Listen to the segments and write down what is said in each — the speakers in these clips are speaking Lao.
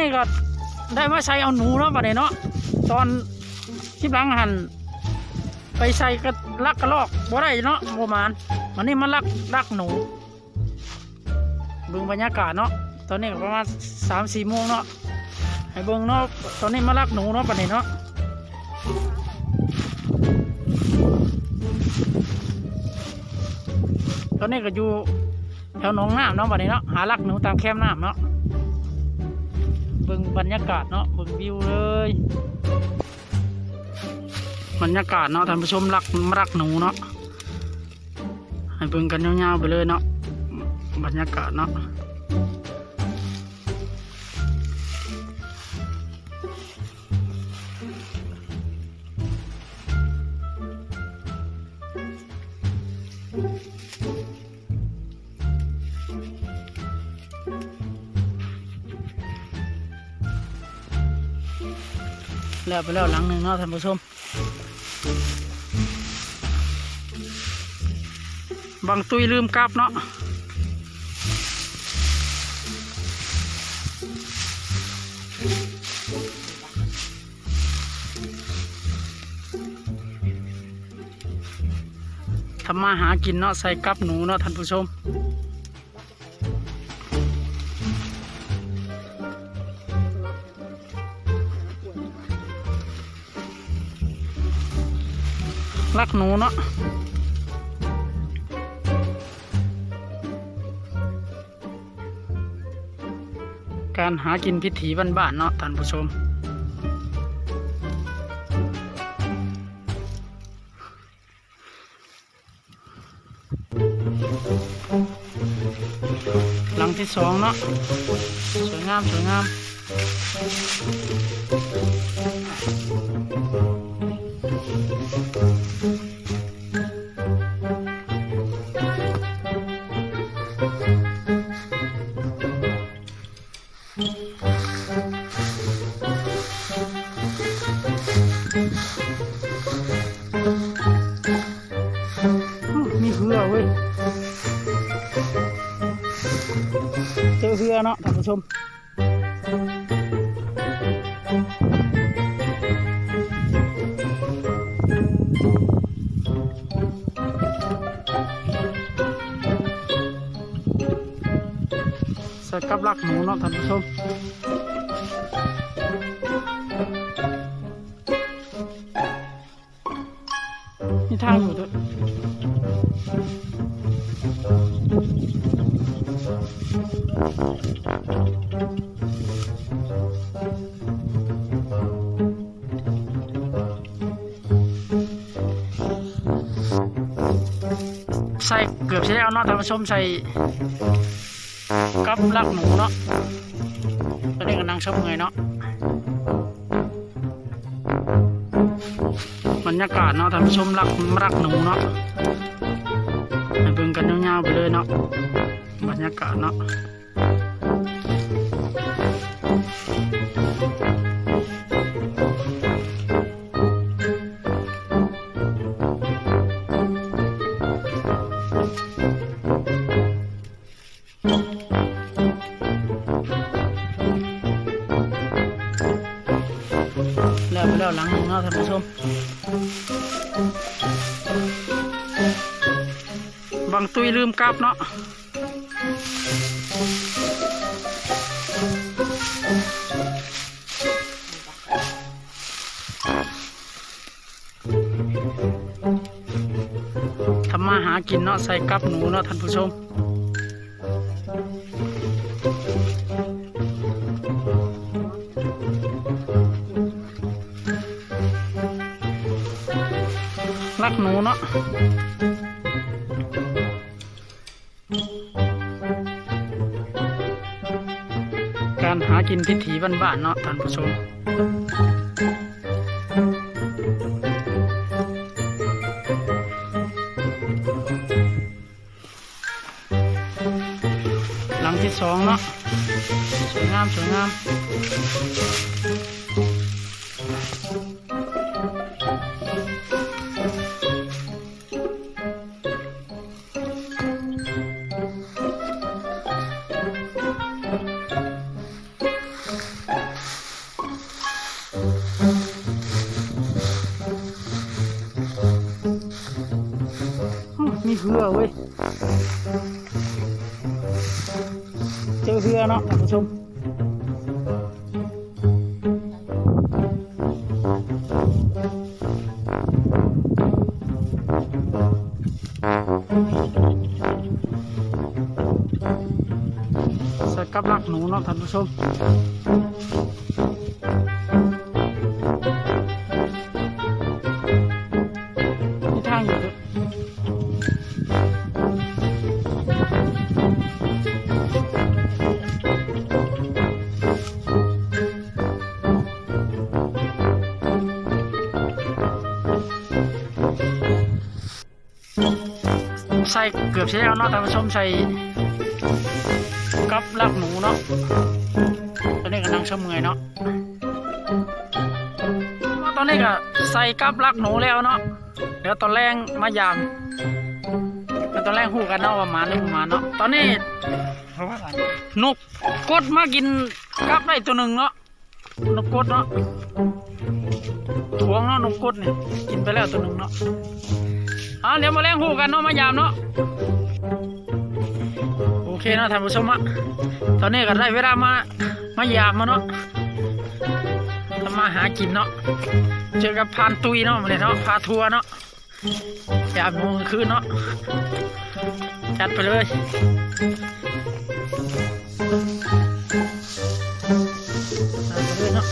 ນີ້ກໍໄດ້ມາໃສ່ເອົາໜູເນາະ ບັດນີ້ເນາະ. ຕອນຄລິບຫຼັງຫັ້ນໄປໃສ່ກະລັກກະລອກບໍ່ໄດ້ເນາະ ບໍ່ໝານ. ບັດນີ້ມາລັກ ລັກໜູ. ເບິ່ງບັນຍາກາດເນາະ ຕອນນີ້ກໍປະມານສາມສີ່ໂມງເນາະ ໃຫ້ເບິ່ງເນາະ. ຕອນນີ້ມາລັກໜູເນາະ ບັດນີ້ເນາະ. ຕອນນີ້ກໍຢູ່ແຖວໜອງນ້ຳເນາະ ບັດນີ້ເນາະ ຫາລັກໜູຕາມແຄມນ້ຳເນາະ. ເບິ່ງບັນຍາກາດເນາະ ເບິ່ງວິວເລີຍ ບັນຍາກາດເນາະທ່ານຜູ້ຊົມ. ລັກ ມາລັກໜູເນາະ ໃຫ້ເບິ່ງກັນຍາວໆໄປເລີຍເນາະ ບັນຍາກາດເນາະ. ແລ້ວໄປແລ້ວຫຼັງໜຶ່ງເນາະທ່ານຜູ້ຊົມ. ບັງຕຸ້ຍລືມກັບເນາະ ທຳມາຫາກິນເນາະ ໃສ່ກັບໜູເນາະທ່ານຜູ້ຊົມ. ລັກໜູເນາະ ການຫາກິນວິຖີບ້ານໆເນາະທ່ານຜູ້ຊົມ. ຫຼັງທີສອງເນາະ ສວຍງາມ ສວຍງາມ. ໂອ້ ມີເຮືອເວີ້ຍ ເຈີເຮືອເນາະທ່ານຜູ້ຊົມ. ໃສ່ກັບລັກໝູເນາະທ່ານຜູ້ຊົມ. ມີທາງຢູ່ເດີ. ໃສ່ເກືອບຊິແລ້ວເນາະທ່ານຜູ້ຊົມ ໃສ່ ກັບລັກໝູເນາະ. ຕອນນີ້ກໍນັ່ງຊົມເມື່ອຍເນາະ. ບັນຍາກາດເນາະທ່ານຜູ້ຊົມ ລັກ ລັກໜູເນາະ ໃຫ້ເບິ່ງກັນຍາວໆໄປເລີຍເນາະ ບັນຍາກາດເນາະ. ແລ້ວໄປແລ້ວຫຼັງໜຶ່ງເນາະທ່ານຜູ້ຊົມ. ບັງຕຸ້ຍລືມກັບເນາະ. ທຳມາຫາກິນເນາະ ໃສ່ກັບໜູເນາະທ່ານຜູ້ຊົມ. ລັກໜູເນາະ. ການຫາກິນວິຖີບ້ານໆເນາະທ່ານຜູ້ຊົມ. ຫຼັງທີສອງເນາະ ສວຍງາມ ສວຍງາມ. ຫຼັ ມີເຮືອເວີຍ ເຈີເຮືອເນາະທ່ານຜູ້ຊົມ. ໃສ່ກັບລັກໜູເນາະທ່ານຜູ້ຊົມ ມີທາງຢູ່. ໃສ່ເກືອບຊິແລ້ວເນາະທ່ານຜູ້ຊົມ ໃສ່ກັບລັກໜູເນາະ. ຕອນນີ້ກຳລັງຊະເມື່ອຍເນາະ ຕອນນີ້ກໍໃສ່ກັບລັກໜູແລ້ວເນາະ. ດຽວຕອນແລງມາຢາມ ດຽວຕອນແລງຮູ້ກັນເນາະວ່າໝານຫຼືບໍ່ໝານເນາະ. ຕອນນີ້ນົກກົດມາກິນກັບໄດ້ຕົວໜຶ່ງເນາະ ນົກກົດເນາະ ຂວງເນາະ ນົກກົດນີ້ກິນໄປແລ້ວຕົວໜຶ່ງເນາະ. ເອົາ ດຽວມາແລງຮູ້ກັນເນາະ ມາຢາມເນາະ. ໂອເຄເນາະທ່ານຜູ້ຊົມເນາະ ຕອນນີ້ກໍໄດ້ເວລາມາ ມາຢາມມາເນາະ ທຳມາຫາກິນເນາະ. ເຈີກັບພານຕຸ້ຍເນາະ ມື້ນີ້ເນາະ ພາທົວເນາະ ຢາມມື້ຄືນເນາະ ຈັດໄປເລີຍ ຈັດໄປເລີຍເນາະ.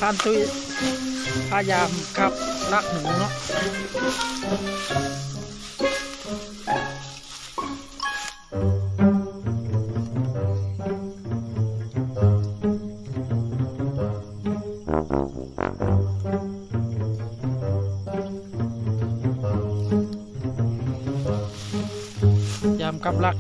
ທ່ານຕຸ້ຍພະຍາຍາມກັບລັກໜູເນາະ. ຢາມກັບລັກ.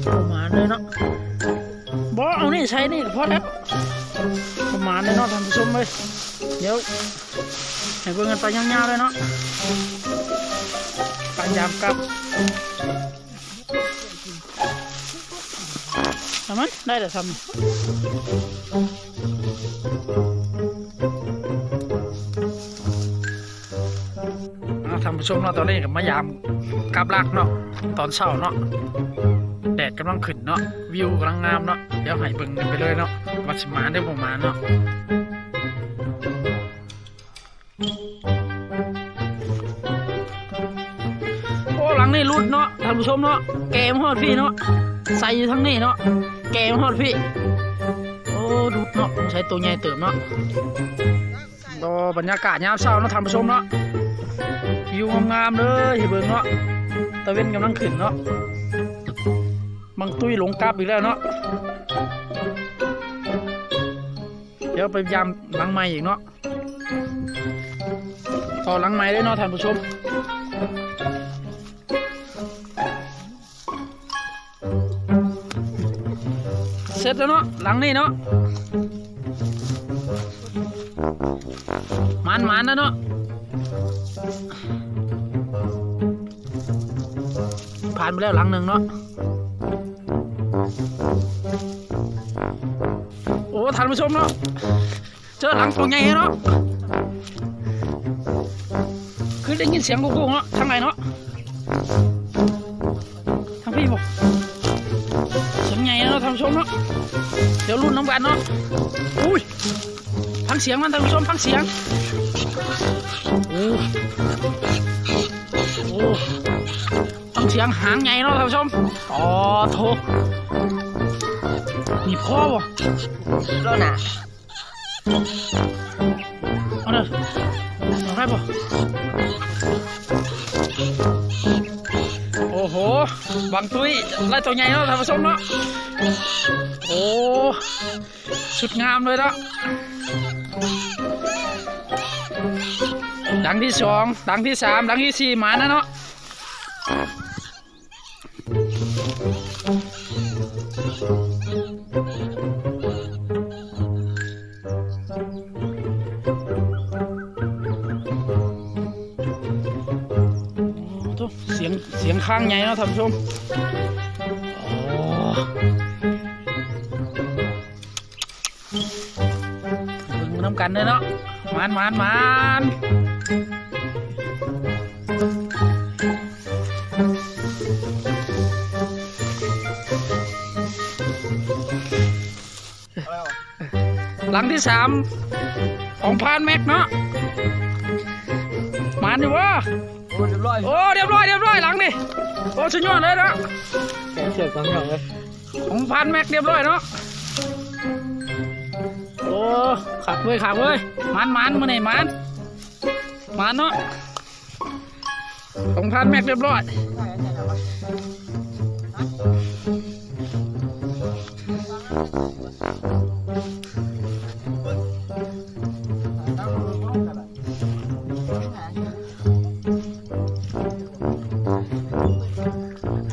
ປະມານເລີຍເນາະ ບໍ່ເອົານີ້ໃສ່ນີ້ກໍພໍແລ້ວ ປະມານເລີຍເນາະທ່ານຜູ້ຊົມເອີຍ. ດຽວໃຫ້ເບິ່ງກັນໄປຍາວໆເລີຍເນາະ ໄປຢາມກັບ. ປະມານໄດ້ແລ້ວຊ່ຳນີ້ ເອົາ ທ່ານຜູ້ຊົມເນາະ ຕອນນີ້ກໍມາຢາມກັບລັກເນາະ ຕອນເຊົ້າເນາະ ແດດກຳລັງຂຶ້ນເນາະ ວິວກຳລັງງາມເນາະ. ດຽວໃຫ້ເບິ່ງກັນໄປເລີຍເນາະ ວ່າຊິມານຫຼືບໍ່ມານເນາະ. ໂອ້ ຫຼັງນີ້ຫຼຸດເນາະທ່ານຜູ້ຊົມເນາະ ແກ່ມາຮອດພີ້ເນາະ ໃສ່ຢູ່ທາງນີ້ເນາະ ແກ່ມາຮອດພີ້. ໂອ້ ຫຼຸດເນາະ ສົງໄສໂຕໃຫຍ່ເຕີບເນາະ. ໂອ້ ບັນຍາກາດຍາມເຊົ້າເນາະທ່ານຜູ້ຊົມເນາະ ວິວງາມໆເລີຍ ໃຫ້ເບິ່ງເນາະ ຕາເວັນກຳລັງຂຶ້ນເນາະ ບັກຕຸ້ຍຫຼົງກັບອີກແລ້ວເນາະ. ດຽວໄປຢາມຫຼັງໃໝ່ອີກເນາະ ຕໍ່ຫຼັງໃໝ່ເລີຍເນາະທ່ານຜູ້ຊົມ. ເສັດແລ້ວເນາະ ຫຼັງນີ້ເນາະ ໝານໆນະເນາະ. ຜ່ານໄປແລ້ວຫຼັງໜຶ່ງເນາະ. ໂອ້ ທ່ານຜູ້ຊົມເນາະ ເຈີຫຼັງໂຕໃຫຍ່ເນາະ ຄືໄດ້ຍິນສຽງໂກ້ງໆເນາະ ທາງໃດເນາະ ທາງພີ້ບໍ່ ສຽງໃຫຍ່ເນາະທ່ານຜູ້ຊົມເນາະ. ດຽວລຸ້ນນຳກັນເນາະ. ອຸ້ຍ ຟັງສຽງມັນທ່ານຜູ້ຊົມ ຟັງສຽງ ໂອ້ ໂອ້ ຟັງສ ສຽງຫາງໃຫຍ່ເນາະທ່ານຜູ້ຊົມ. ອໍ ໂທ້ ນີ້ພໍບໍ່? ໂລນະ ເອົາເດີ ໄດ້ບໍ່? ໂອ້ໂຫ ບັງຕຸ້ຍ ໄດ້ໂຕໃຫຍ່ເນາະທ່ານຜູ້ຊົມເນາະ. ໂອ້ ສຸດງາມເລີຍເນາະ. ດັງທີສອງ ດັງທີສາມ ດັງທີສີ່ ມານະເນາະ. ໂອ້ ສຽງ ສຽງຄາງໃຫຍ່ເນາະທ່ານຜູ້ຊົມ. ໂອ້ ເບິ່ງນຳກັນເດີເນາະ. ມານ ມານ ມານ. ຫຼັງທີສາມຂອງພານແມັກເນາະ. ມານຢູ່ບໍ່? ໂອ້ ຮຽບຮ້ອຍ ໂອ້ ຮຽບຮ້ອຍ ຮຽບຮ້ອຍ ຫຼັງນີ້. ໂອ້ ສຸດຍອດເລີຍເນາະ. ແກະເຊືອກຂອງເຮົາເລີຍ ຂອງພານແມັກຮຽບຮ້ອຍເນາະ. ໂອ້ ຄັກເວີຍ ຄັກເວີຍ. ມານ ມານ ມື້ນີ້ມານ ມານເນາະ. ຂອງພານແມັກຮຽບຮ້ອຍ.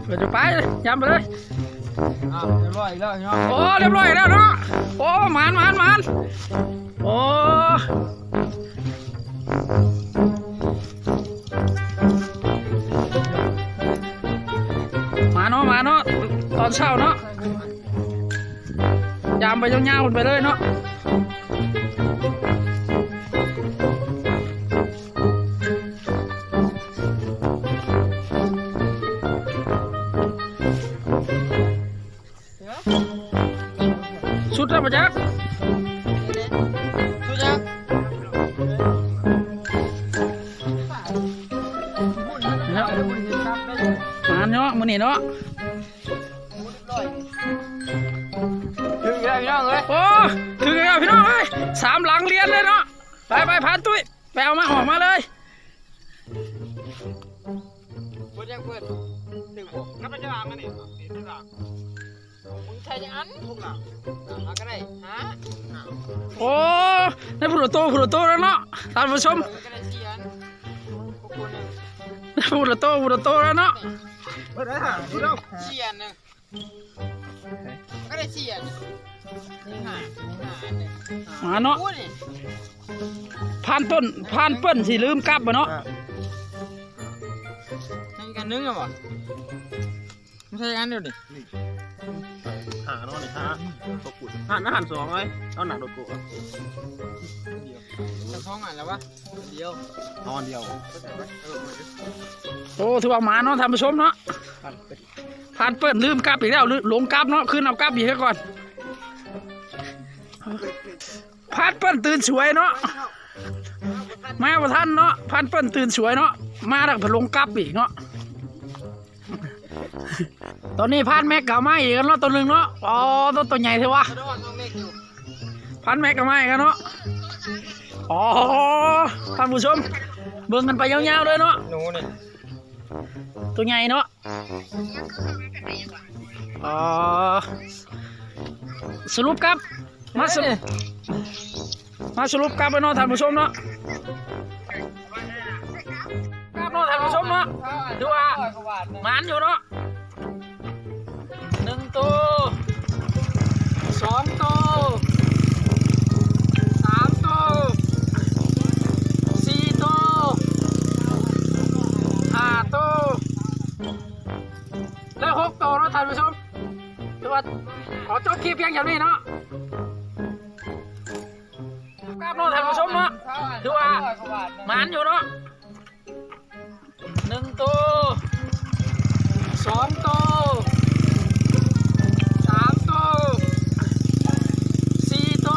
ເປີດໄປ ຢ້ຳໄປເລີຍ. ອ້າວ ຮຽບຮ້ອຍອີກແລ້ວເນາະ. ໂອ້ ຮຽບຮ້ອຍອີກແລ້ວເນາະ. ໂອ້ ໝານ ໝານ ໝານ. ໂອ້ ມາເນາະ ມາເນາະ ຕອນເຊົ້າເນາະ. ຢາມໄປຍາວໆ ພຸ້ນໄປເລີຍເນາະ. ສຸດແລ້ວບໍ່ຈັກ ສຸດຍັງ ເນາະ. ມາເນາະ ມື້ນີ້ເນາະ. ຖືກແລ້ວພີ່ນ້ອງເອີຍ. ໂອ້ ຖືກແລ້ວພີ່ນ້ອງເອີຍ ສາມຫຼັງລຽນເລີຍເນາະ. ໄປ ໄປ ພານຕຸ້ຍ ໄປເອົາມາ ອອກມາເລີຍ. ເບິດຍັງເພິ່ນ ຖືກບໍ່? ນັບໄປຈັກຫຼັງອັນນີ້? ມຶງໃສ່ຈັກອັນ? ຫົກຫຼັງ ເອົາກໍໄດ້ຫ້າ. ໂອ້ ໄດ້ພຸ້ນລະໂຕ ພຸ້ນລະໂຕແລ້ວເນາະ ທ່ານຜູ້ຊົມ. ເອີ ກໍໄດ້ສີ່ອັນ ພຸ້ນລະໂຕ ພຸ້ນລະໂຕແລ້ວເນາະ. ເບິດແລ້ວຫ້າ ສີ່ອັນໜຶ່ງ ກໍໄດ້ສີ່ອັນ ນີ້ຫ້າ ນີ້ຫ້າອັນ. ມາເນາະ ໂອ້ຍ ພານເປີ້ນ ພານເປີ້ນຊິລືມກັບບໍ່ເນາະ. ຍັງອີກອັນໜຶ່ງແລ້ວບໍ່? ມັນໃຊ້ອັນດຽວນີ້ ນີ້ ຫາເນາະ ນີ້ຫາ ຕົວປຸດ ຫານ ຫານສອງເລີຍ ເອົາໜັກໂດດໂກະ ສອງອັນແລ້ວວະ ດຽວ ເອົາອັນດຽວ. ໂອ້ ຖືວ່າມາເນາະ ທ່ານຜູ້ຊົມເນາະ. ພານເປີ້ນລືມກັບອີກແລ້ວ ຫຼົງກັບເນາະ ຄືນເອົາກັບອີກເທື່ອກ່ອນ. ພານເປີ້ນຕື່ນສວຍເນາະ ມາບໍ່ທັນເນາະ. ພານເປີ້ນຕື່ນສວຍເນາະ ມາແລ້ວກໍຫຼົງກັບອີກເນາະ. ຕອນນີ້ພານແມັກກໍມາອີກເນາະ ໂຕໜຶ່ງເນາະ. ອໍ ໂຕ ໂຕໃຫຍ່ແທ້ວະ ພານແມັກກໍມາອີກເນາະ. ອໍ ທ່ານຜູ້ຊົມ ເບິ່ງກັນໄປຍາວໆເດີເນາະ ໜູນີ້ ໂຕໃຫຍ່ເນາະ. ອໍ ສະຫຼຸບກັບ ມາສະ ມາສະຫຼຸບກັບເນາະ ທ່ານຜູ້ຊົມເນາະ. ກັບເນາະ ທ່ານຜູ້ຊົມເນາະ ຖືວ່າໝານຢູ່ເນາະ. ໜຶ່ງໂຕ ສອງໂຕ ສາມໂຕ ສີ່ໂຕ ຫ້າໂຕ ແລະ ຫົກໂຕເນາະ ທ່ານຜູ້ຊົມ. ຖືວ່າຂໍຈົບຄລິບພຽງເທົ່ານີ້ເນາະ. ກັບເນາະ ທ່ານຜູ້ຊົມເນາະ ຖືວ່າໝານຢູ່ເນາະ. ໜຶ່ງໂຕ ສອງໂຕ ສາມໂຕ ສີ່ໂຕ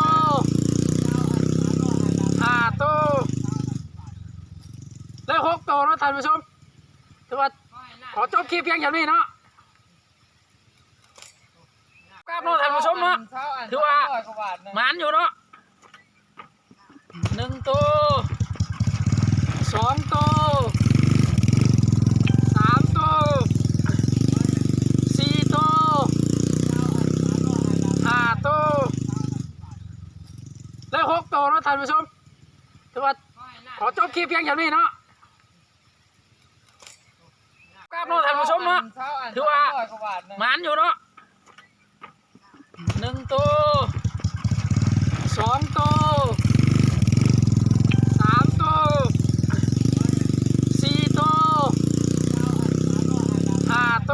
ຫ້າໂຕ ແລະ ຫົກໂຕເນາະ ທ່ານຜູ້ຊົມ. ຖືວ່າຂໍຈົບຄລິບ ພຽງສ່ຳນີ້ເນາະ. ກາບເນາະທ່ານຜູ້ຊົມເນາະ ຖືວ່າໝານຢູ່ເນາະ. ໜຶ່ງໂຕ ສອງໂຕ ສາມໂຕ ສີ່ໂຕ ຫ້າໂຕ ແລະ ຫົກໂຕເນາະທ່ານຜູ້ຊົມ. ຖືວ່າຂໍຈົບຄລິບພຽງສ່ຳນີ້ເນາະ. ກາບເນາະທ່ານຜູ້ຊົມເນາະ ຖືວ່າໝານຢູ່ເນາະ. ໜຶ່ງໂຕ ສອງໂຕ ສາມໂຕ ສີ່ໂຕ ຫ້າໂຕ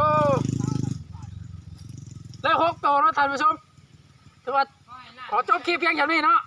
ແລະ ຫົກໂຕເນາະທ່ານຜູ້ຊົມ. ຖືວ່າຂໍຈົບຄລິບພຽງສ່ຳນີ້ເນາະ.